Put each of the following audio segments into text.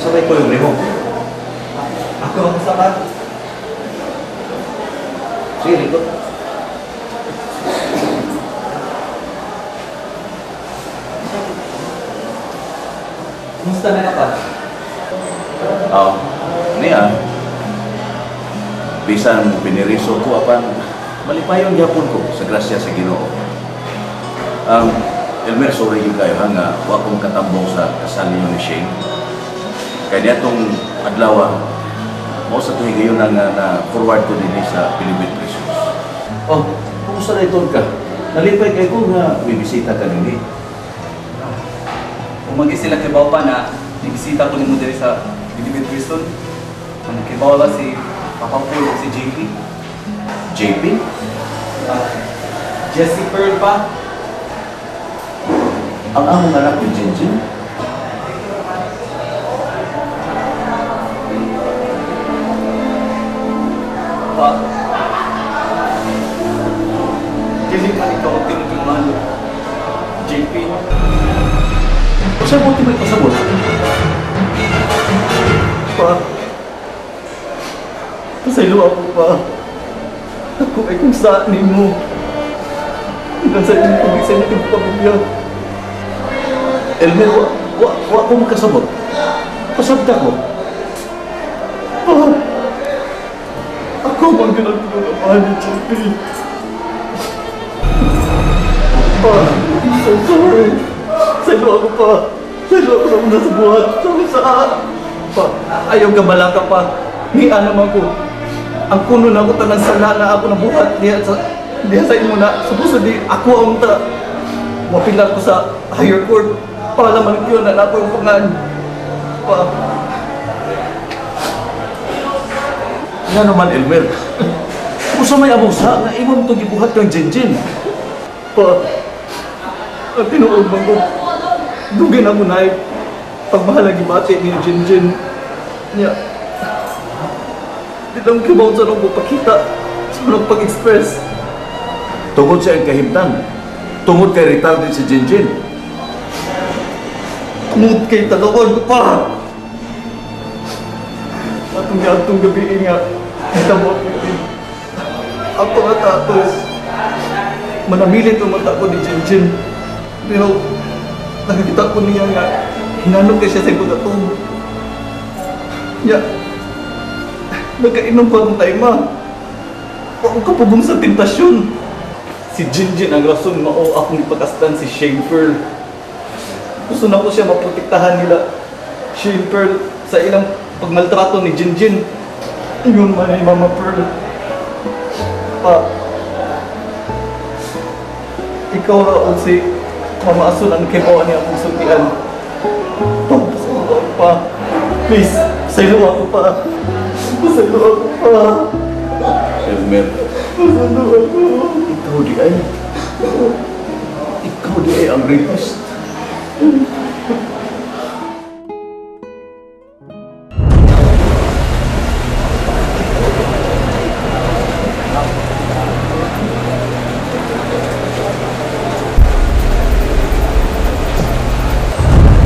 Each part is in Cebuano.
Sabay ko yung rimo. Ako ang sabat. Sige, likod. Kumusta na ka pa? Oo. Niya. Bisan mo piniriso ko apan malipayon gyapon ko sa grasya sa Ginoo. Elmer, sorry yun kayo ha nga wa ko makatambong sa kasal ninyo ni Shane. Kaya niya itong adlaw, mao sa tuig gayon na nga na forward ko dinhi sa Bilibid Prisons. Oh, kumusta na iton ka? Nalipay kay ko nga may bisita ka dinhi. Umagi sila kay Bao pa na nibisita ko nimo diri sa Bilibid Prison. Ang kibaw ba si Papa Paul o si JP? JP? Jesse Pearl pa. Ang among anak ni Jinjin? Pa, dili man ikaw ang tinutuman, JP. Usa mo ti may pasabot? Pa, pasaylo ako pa. Ako ay kung saan nimo. Hanggang sa inyong pag-isa na itong pamilya. Elmer, wa ko makasabot. Pasabta ko. Pa, ako ang ginagawa ni JP. Pa, I'm so sorry. Sa'yo ako pa. Sa'yo ako sa una sa buhat. Sabi sa... Pa, ayaw ka balaka pa. Ni ano man ko. Ang kuno na ako tanang sala na ako nabuhat diha sa imo na. Supposedly, ako ang ta. Mapila ko sa higher court. Para man yun na ako yung pangan. Pa. Nga naman, Elmer. Usa may abusa nga imong itong gibuhat kang Jinjin. Pa, ang tinuod man ko, dugin ako na pagmahalag ibati ni Jinjin. Niya, di lang kibaw sa nung pakita, sa nung pag-express. Tungod sa iyang kahimtang, tungod kay retarded si Jinjin. Tungod kay talokon pa! Atong atong gabi nga, kita mo ako yun. Ako nga tato, manamilit ang mata ko ni Jinjin. Pero nakikita ko niya nga, hinanong kay siya sa ibang atong. Ya, nagkainom ko akong taima. Ako kapugong sa tentasyon. Si Jinjin ang rason mao akong ipakastan si Shane Pearl. Gusto na ko siya maprotektahan nila Shane Pearl sa ilang pagmaltrato ni Jinjin. Yun man ay Mama Pearl. Pa, ikaw ra o si Mama Asun ang kibaw niya akong sultian. Pa, pa, please, pasaylo ako pa. Pasaylo ako pa. Elmer, pasaylo ako. Ikaw di ay. Ikaw di ay ang rapist.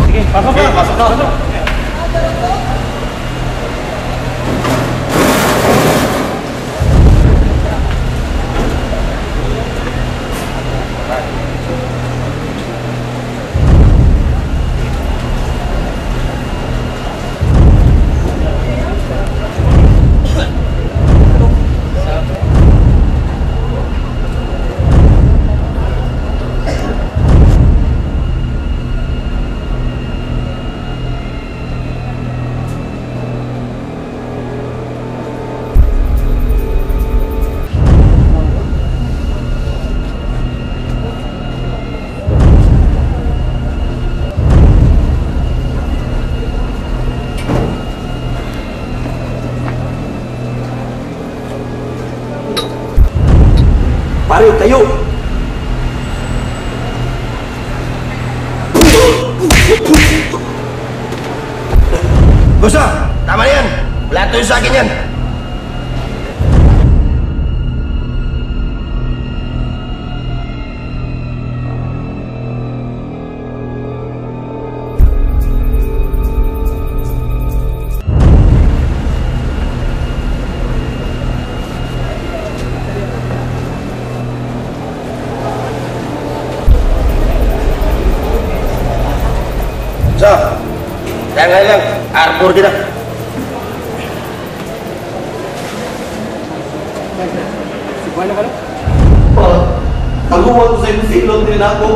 Sige, pasok na, pasok na. Pasok. Pare, tayo! Gusto! Tama na yan! Wala tayo sa akin yan! Kaya nga lang, arbor kita. Sibuan na ka na? Pa, taguan ko sa imong silot din ako.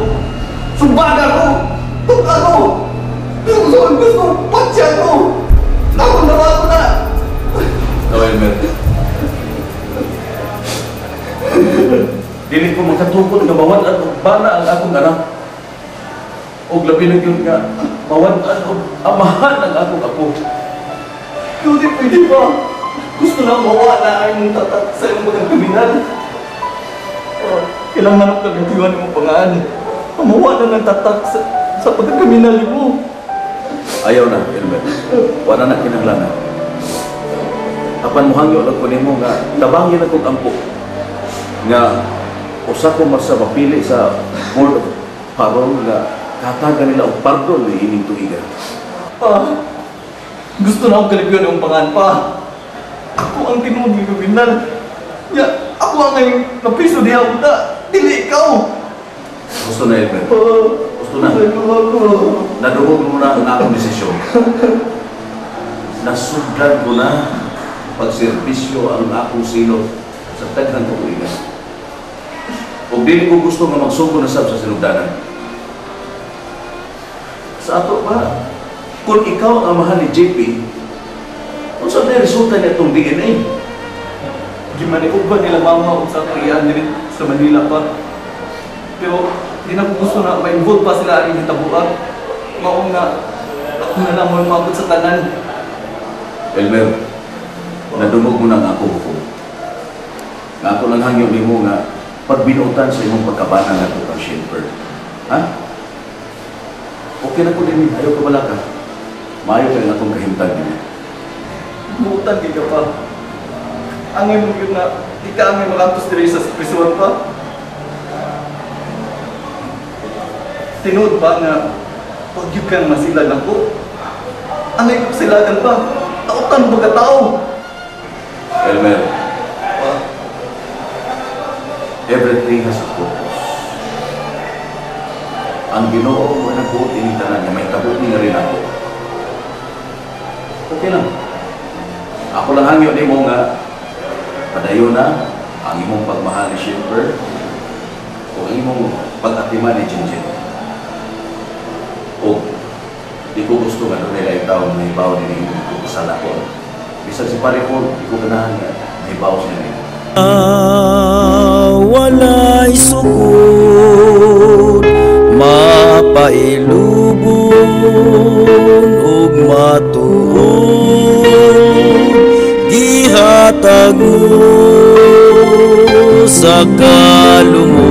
Sumbaga ko! Tuka ko! Gusto ko gusto, patya ko! Ako na ako na! No, Elmer. Dili ko makatukod nga mawad-an og bana ang akong anak. Og labi na gyud nga mawad-an og amahan ang akong apo. Hindi pwede ba? Gusto na mawala ang imong tatak sa imong mga kriminal. Kailangan ako kagatiwan imong pangaan. Mawala ng tatak sa pagkakriminal mo. Ayaw na, Elmer. Wala na kinahanglan. Apan muhangyo lang ko nimo nga tabangin akong ampo nga usa ko mas sa mapili sa board of parole nga katagan nila og pardon ni ining tuiga. Pa, gusto na akong kalibyan imong pangaan pa. Ako ang tinuod nga kriminal. Ya, ako ang ngayon napiso diha unta. Dili ikaw. Gusto na, Elmer. Pa, Gusto na. Nadungog mo na ang akong desisyon. Nasugdan ko na pagserbisyo ang akong silot sa daghang katuigan. Ug dili ko gusto nga magsugo na sab sa sinugdanan. Sa ato ba, kung ikaw ang amahan ni JP, unsa na resulta niya itong DNA? Gimaniog ba nila mama og sa akong diri sa Manila pa? Pero di na ko gusto na ma-involve pa sila aning hitabuan. Maong na ako na lang mo maabot sa tanan. Elmer, nadungog mo na ang ako hukom. Nga ako lang hangyo nimo nga pagbinuotan sa imong pagkabana nga kang Shane. Ha? Okay na ko din, ayaw ka bala ka. Maayo kay nga akong kahimtang nimo. Buutan gid ka pa. Ang imong gyud na di ka ang makantos diri sa prisuan pa. Tinuod ba nga wag gyud kang masilag ako? Ang imong silagan pa. Tautan ba ka tao? Elmer, everything has a purpose. Ang Ginoo mo nagbuot ini tanan nga may tabo ni nga rin ako. Okay lang. Ako lang hangyo nimo nga padayon na ang imong pagmahal ni Shipper o ang imong pag-atiman ni Jinjin. O di ko gusto nga doon nila taon na ibaw ni imong kasala ko. Bisan si Pare Paul, di ko ganahan nga naibaw siya nimo. Walay sukod, mapailubon ug matuod, gihatag mo sa kalungod.